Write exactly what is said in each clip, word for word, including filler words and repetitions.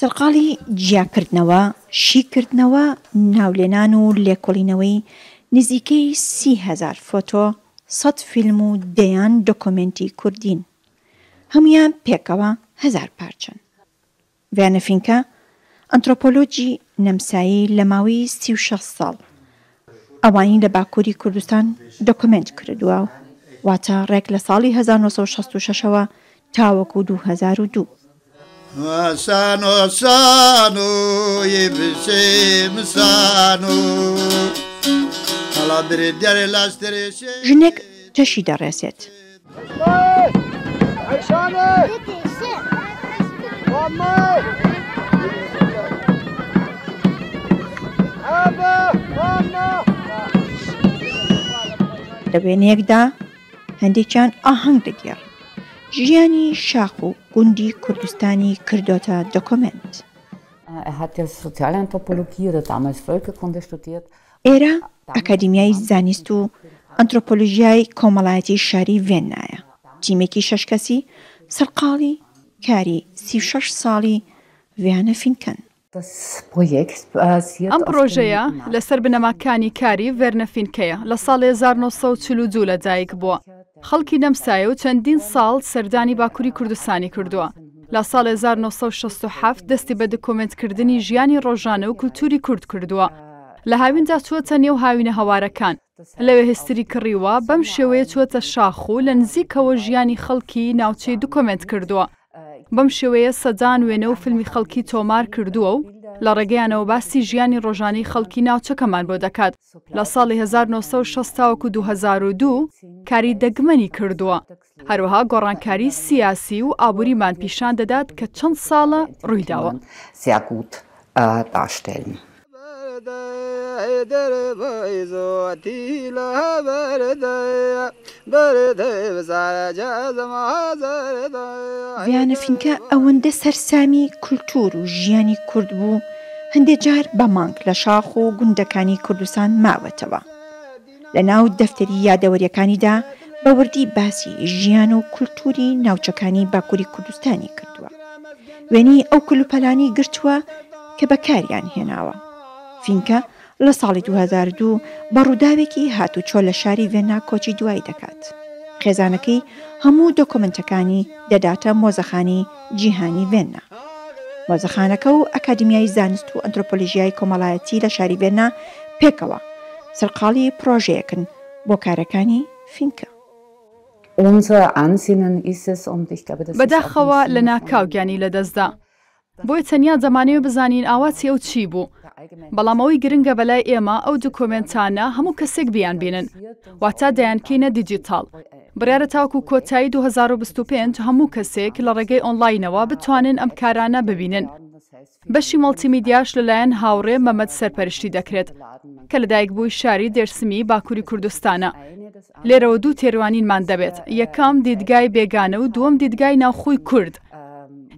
سەرقاڵی جیاکردنەوە، شیکردنەوە، ناولێنان و لێکۆڵینەوەی نزیکەی سی هەزار فۆتۆ، سەد فیلم و دەیان دۆکۆمێنتی کوردین. هەمویان پێکەوە هەزار پارچەن. ڤیانە فینکە، ئەنترۆپۆلۆجی نەمسایی، لە ماوەی سی و شەش ساڵ ئەوانی لە باکووری کوردستان دۆکۆمێنت کردووە، واتە ڕێک لە ساڵی هەزار نۆ سەد و شەست و شەشەوە تاوەکو دوو هەزار و دوو. Sano, sano, yê bi şê min sano. Hala birê diyarê laşterê şê. ژنێک تەشی دەڕێسێت. لە وێنەیەکدا هەندێکیان ئاهەنگ دەگێڕن. ژیانی شاخ و گوندی کوردستانی کردۆتە دۆکۆمێنت. Er hat ja Sozialanthropologie oder damals Völkerkunde studiert. ئێرە ئەکادیمیای زانست و ئەنترۆپۆلۆژیای کۆمەڵایەتی شاری ڤێننایە. تیمێکی شەش کەسی سەرقاڵی کاری سی و شەش ساڵی ڤیانە فینکەن. Das Projekt basiert ئەم auf پرۆژەیە den لەسەر بنەماکانی کاری ڤێرنە فینکەیە. لە ساڵی هەزار نۆ سەد و چل و دوو لە دایک بووە. خەڵکی نەمسایە و چەندین ساڵ سەردانی باکووری کوردستانی کردووە. لە ساڵی هەزار نۆ سەد و شەست و حەوت دەستی بە دکۆمێنتکردنی ژیانی ڕۆژانە و کولتوری کورد کردووە. لە هاویندا چووەتە نێو هاوینە هەوارەکان. لەوێ هیستری کڕیوە، بەم شێوەیە چووەتە شاخ و لە نزیکەوە ژیانی خەڵکی ناوچەی دکۆمێنت کردووە. بەم شێوەیە سەدان وێنە و فیلمی خەڵکی تۆمار کردووە و لە ڕێگەیانەوە باسی ژیانی ڕۆژانەی خەڵکی ناوچەکەمان بۆ دەکات. لە ساڵی هەزار نۆ سەد و شەست تاوەکو دوو هەزار و دوو کاری دەگمەنی کردووە. هەروەها گۆڕانکاری سیاسی و ئابووریمان پیشان دەدات کە چەند ساڵە ڕوویداوە. Sehr gut, äh, darstellen. ڤیانە فینکە ئەوەندە سەرسامی کولتور و ژیانی کورد بوو، هەندێک جار بە مانگ لە شاخ و گوندەکانی کوردستان ماوەتەوە. لە ناو دەفتەری یادەوەریەکانیدا بە وردی باسی ژیان و کولتوری ناوچەکانی باکووری کوردستانی کردووە. وێنەی ئەو کلوپەلانی گرتووە کە بەکاریان هێناوە. فینکە لە ساڵی دوو هەزار و دوو بە ڕووداوێکی هاتوچۆ لە شاری ڤێنا کۆچی دوایی دەکات. خێزانەکەی هەموو دۆکۆمنتەکانی دەداتە مۆزەخانی جیهانی ڤێنا. مۆزەخانەکە و ئەکادیمیای زانست و ئەنترۆپۆلۆژیای کۆمەڵایەتی لە شاری ڤێنا پێکەوە سەرقاڵی پرۆژەیەکن بۆ کارەکانی فینکە. Unser Ansinnen ist es, und ich glaube, das ist auch بەداخەوە لە ناکاو گیانی لەدەستدا. بۆیە تەنیا دەمانەوێت بزانین ئاواتی ئەو چی بوو. بەڵام ئەوەی گرنگە بەلای ئێمە، ئەو دکۆمێنتانە هەموو کەسێک بیان بینن، واتە دەیانکەینە دیجیتاڵ. بڕیارە تاوەکو کۆتایی دوو هەزار و بیست و پێنج هەموو کەسێک لە ڕێگەی ئۆنلاینەوە بتوانن ئەم کارانە ببینن. بەشی مۆڵتیمیدیاش لەلایەن هاوڕێ مەمەد سەرپەرشتی دەکرێت، کە لە دایکبووی شاری دێرسمی باکووری کوردستانە. لێرەوە دوو تێروانینمان دەبێت، یەکەم دیدگای بێگانە و دووەم دیدگای ناوخۆی کورد.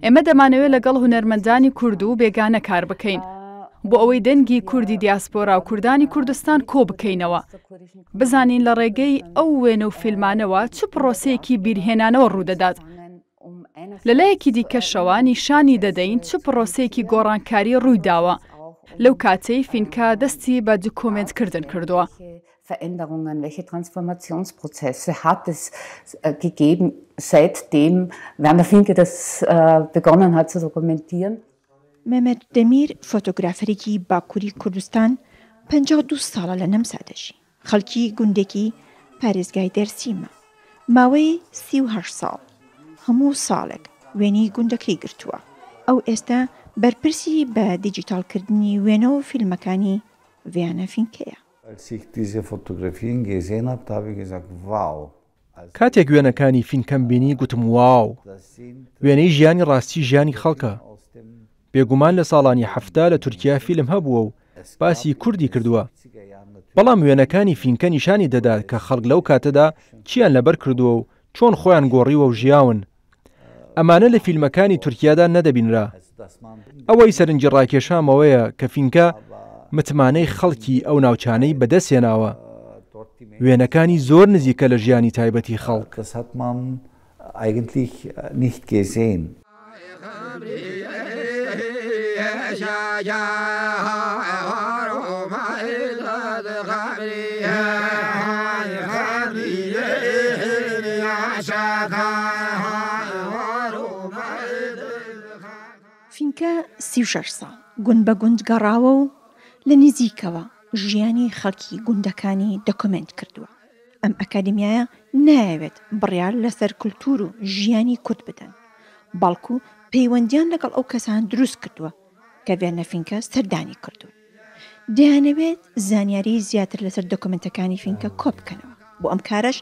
ئێمە دەمانەوێت لەگەڵ هونەرمەندانی کورد و بێگانە کار بکەین، بۆ ئەوەی دەنگی کوردی دیاسپۆرا و کوردانی کوردستان کۆ بکەینەوە، بزانین لە ڕێگەی ئەو وێنە و فیلمانەوە چ پرۆسەیەکی بیرهێنانەوە ڕوودەدات. لە لایەکی دیکەشەوە نیشانی دەدەین چ پرۆسەیەکی گۆڕانکاری ڕوویداوە لەو کاتەی فینکە دەستی بە دکۆمێنتکردن کردووە. Veränderungen, welche Transformationsprozesse hat es, äh, gegeben, seitdem Werner Finke das, äh, begonnen hat zu dokumentieren? مەمەد دەمیر، فۆتۆگرافەرێکی باکووری کوردستان، پەنجا و دوو ساڵە لە نەمسا دەژی. خەڵکی گوندێکی پارێزگای دێرسیمە. ماوەی سی و هەشت ساڵ، هەموو ساڵێک وێنەی گوندەکەی گرتووە. ئەو ئێستا بەرپرسی بە دیجیتاڵکردنی وێنە و فیلمەکانی ڤیانە فینکەیە. Als ich diese Fotografien gesehen habe, da habe ich gesagt, wow. کاتێک وێنەکانی فینکەم بینی، گوتم: «واو! وێنەی ژیانی ڕاستی ژیانی خەڵکە.» بێگومان لە ساڵانی حەفتا لە تورکیا فیلم هەبووە و باسی کوردی کردووە. بەڵام وێنەکانی فینکە نیشانی دەدات کە خەڵک لەو کاتەدا چیان لەبەر کردووە و چۆن خۆیان گۆڕیوە و ژیاون. ئەمانە لە فیلمەکانی تورکیادا نەدەبینرا. ئەوەی سەرنجی ڕاکێشامەوەیە کە فینکە متمانەی خەڵکی ئەو ناوچانەی بەدەستهێناوە. وێنەکانی زۆر نزیکە لە ژیانی تایبەتی خەڵک. Das hat man eigentlich nicht gesehen. فینکە سی و شەش ساڵ گوند بە گوند گەڕاوە و لە نزیکەوە ژیانی خەڵکی گوندەکانی دەکۆمێنت کردووە. ئەم ئەکادیمیایە نایەوێت بڕیار لەسەر کولتور و ژیانی کورد بدەن، بەڵکو پەیوەندیان لەگەڵ ئەو کەسان دروست کردووە کە ڤێرنە فینکە سەردانی کردوون. دەیانەوێت زانیاری زیاتر لەسەر دۆکومنتەکانی فینکە کۆ بکەنەوە. بۆ ئەم کارەش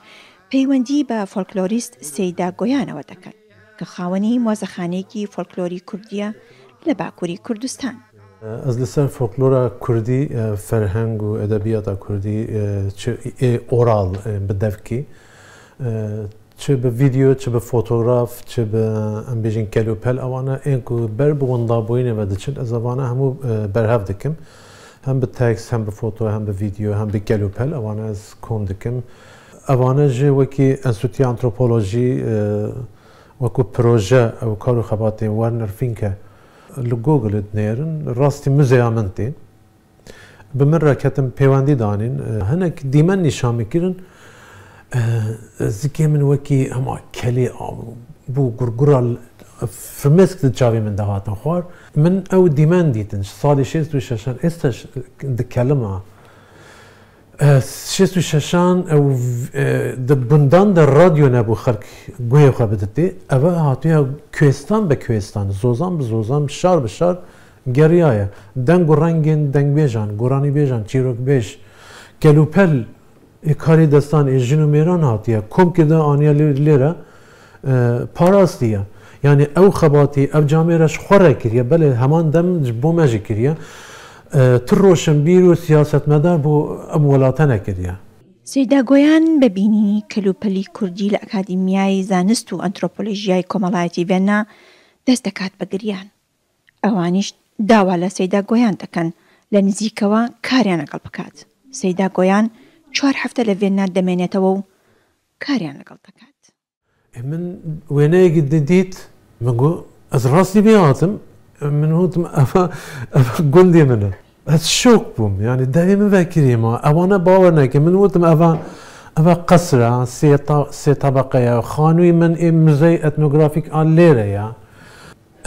پەیوەندی بە فۆلکلۆریست سەیدا گۆیانەوە دەکەن کە خاوەنی مۆزەخانەیەکی فۆلکلۆری کوردیە لە باکووری کوردستان. Ez li ser folklora kurdî, ferheng û edebiyata kurdî, çi ê oral, bi devkî, çi bi vîdeo, çi bi fotograf, çi bi, em bêjin, kelûpel, ewana ên ku ber bi wendabûyînê ve diçin, ez ewana hemû berhev dikim. Hem bi tekst, hem bi foto, hem bi vîdeo, hem bi kelûpel, ewana ez kom dikim. Ewana jî wekî Enstîtuya Antropolojî, wekû proje, ew kar û xebatê Werner Finke li Google dinêrin, rastî muzeya min tên. Bi min re ketin pêwendî danîn. Hinek dîmen nîşan min kirin. Zikê min wekî hema kelê bû, gurgura firmêsk di çavê min de hatin xwar. Min ew dîmen dîtin. Salê şêst û şeşan, êsta dikelima. Şêst û şeşan ew, di gundan de radyo nebû xelk guhê xwe biditê. Eve hatiye kuêstan be kuêstan, zozan bi zozan, şar bi şar geriyaye. Deng û rengên dengbêjan, goranîbêjan, çîrokbêj, kelûpel ê karê destan ê jin û mêran hatiye kom kirde, aniye lê, lê re, e, parastiye. Yanî ew xebatî, ev camêre ji xwe re kiriye, belê heman dem ji bo me jî kiriye. E, tu roşenbîr û siyasetmedar bo em welate nekiriye. سەیدا گۆیان بە بینینی کەلوپەلی کوردی لە ئەکادیمیای زانست و ئەنترۆپۆلۆژیای کۆمەڵایەتی ڤێننا دەست دەکات بە گریان. ئەوانیش داوا لە سەیدا گۆیان دەکەن لە نزیکەوە کاریان لەگەڵ بکات. سەیدا گۆیان چوار هەفتە لە ڤێننا دەمێنێتەوە و کاریان لەگەڵ دەکات. Ê, min wêneyekî di-, dît, min got, ez rastî vê hatim, min gotim, eva, eva gundê min e. Ez şok bûm, yanî devê min vekirî ma, ewana bawer neke. Min gotim, eva, eva qesr e, sê ta-, sê tebeqe ye, xanûyê min ê muzey etnografîk a lêre ye.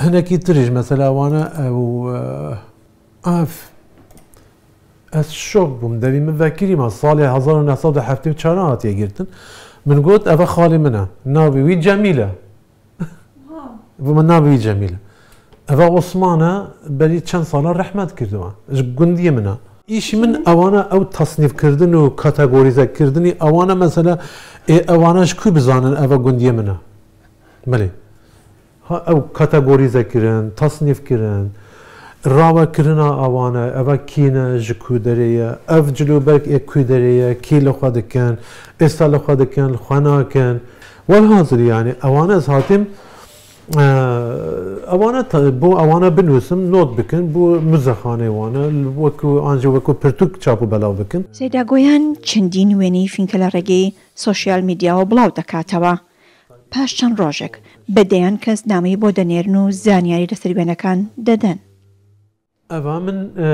Hinekî tirî ji mesela wana ew, e, ev, ez şok bûm, devî min vekirî ma, salê hezar û neh sed û heftê û çar hatiye girtin. Min got, eve xalê min e. Navê wî Cemîl e. Bû min navê wî Cemîl e. Eve Osman e, berî çend sala rehmet kirdiwa. Ji gundiyê min e. Îşî min ewana ew tasnîfkirdin û kategorîzekirdinî ewana mesela, ê ewana ji ku bizanin eve gundiyê min e? Belê. Ha, ew kategorîze kirin, tasnîf kirin, rawekirina awan e, eva kî ne, ji ku derê ye, ev cilûberg ê ku derê ye, kî li xwe dikin, êsta li xwe dikin, li xwe nakin. Welhasil, yanî, ewana ez hatim, e, ewana te-, bo ewana binûsim, not bikin, bo muzexanê wan e, wekû, an jî wekû pirtûk çap û belav bikin. سەیدا گۆیان چەندین وێنەی فینکە لە ڕێگەی سۆشیال میدیاوە بڵاو دەکاتەوە. پاش چەند ڕۆژێک بە دەیان کەس نامەی بۆ دەنێرن و زانیاری لەسەر وێنەکان دەدەن. Eva min, e,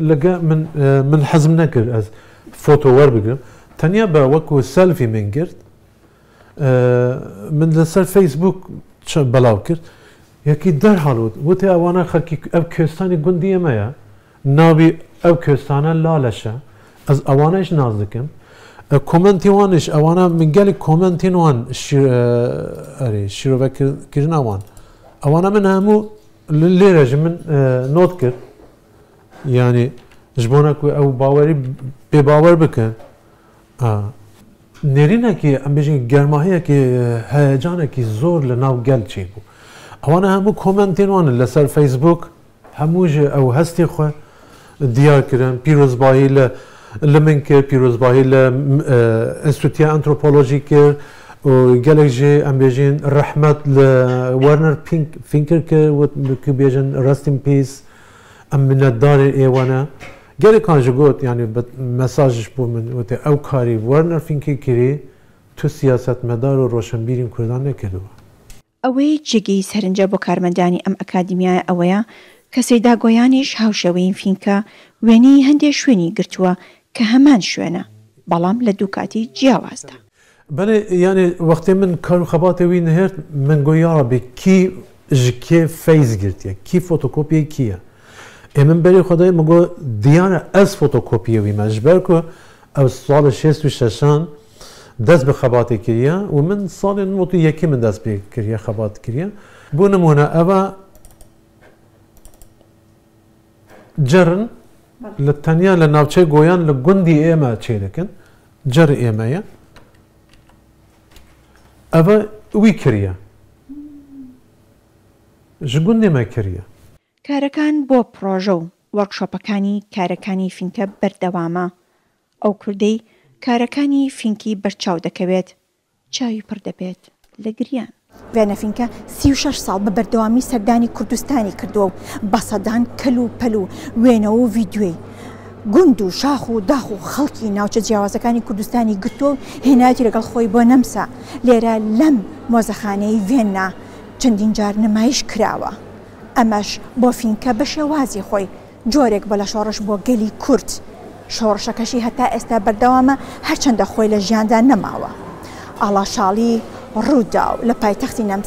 li ge-, min, e, min hezm nekir ez foto werbigirim. Tenya be wekû selfie min girt. E, min li ser Facebook çi belav kir. Yekî derhal got, wotê ewana xelkî ev kostanî gundiyê me ye. Navî ew kostane Laleş e. Ez ewana jî nas dikim. E, komentî wan jî, ewana min gelek komentên wan şî-, e, erê, şîrove kir-, kirina wan. Ewana min hemû li lêre ji min, e, not kir. Yanî ji bona ku ew bawerî bêbawer bikin. A, nêrînekî, em bêjin germahiyekî, e, heyecanekî zor li nav gel çêbû. Ewana hemû komentên wan li ser Facebook, hemû ji ew hestê xwe diyar kirin. Pîrozbahî li, li min kir, pîrozbahî li, e, Enstîtuya Antropolojî kir û gelek jî, em bêjin, rehmet li Werner Fink-, Finker kir, wek bêjin, rest in peace. Em minnetdarê ê we ne. Gelek an jî got, yanî bi mesaj ji bo min, wotê, ew karî Werner Finkê kirî, tu siyasetmedar û roşenbîrên Kurdan nekirdiwe. ئەوەی جێگەی سەرنجە بۆ کارمەندانی ئەم ئەکادیمیایە ئەوەیە کە سەیدا گۆیانیش هاوشێوەی فینکە وێنەی هەندێک شوێنی گرتووە کە هەمان شوێنە، بەڵام لە دوو کاتی جیاوازدا. Belê, yani wextê min kar û xebatê wî nihêrt, min got, ya Rebî, kî ji kê feyz girtiye, kî fotokopiyê kî ye? Ê min berê xwe dayê, min got, diyar e ez fotokopiyê wî me. Ji ber ku ew salê şêst û şeşan dest bi xebatê kiriye û min salê nod û yekê min dest pê kiriye, xebat kiriye. Bo nimûne, eva cer in, li tenya li navçeyê Goyan li gundî ê me çêdikin. Cer ê me ye. Eve wî kiriye. Ji gundê me kiriye. کارەکان بۆ پڕۆژە و وۆرکشۆپەکانی کارەکانی فینکە بەردەوامە. ئەو کوردەی کارەکانی فینکی بەرچاو دەکەوێت، چاوی پڕ دەبێت لە گریان. وێنە فینکە سی و شەش ساڵ بە بەردەوامی سەردانی کوردستانی کردووە و بە سەدان کەل و پەل و وێنە و ڤیدیۆی گوند و شاخ و داخ و خەڵکی ناوچە جیاوازەکانی کوردستانی گرتووە و هێنایەتی لەگەڵ خۆی بۆ نەمسا. لێرە لەم مۆزەخانەی ڤێننا چەندین جار نمایش کراوە. ئەمەش بۆ فینکە بە شێوازی خۆی جۆرێک بە لە شۆڕش بۆ گەلی کورد. شۆڕشەکەشی هەتا ئێستا بەردەوامە، هەرچەندە خۆی لە ژیاندا نەماوە. ئاڵاشاڵی ڕووداو لە پایتەختی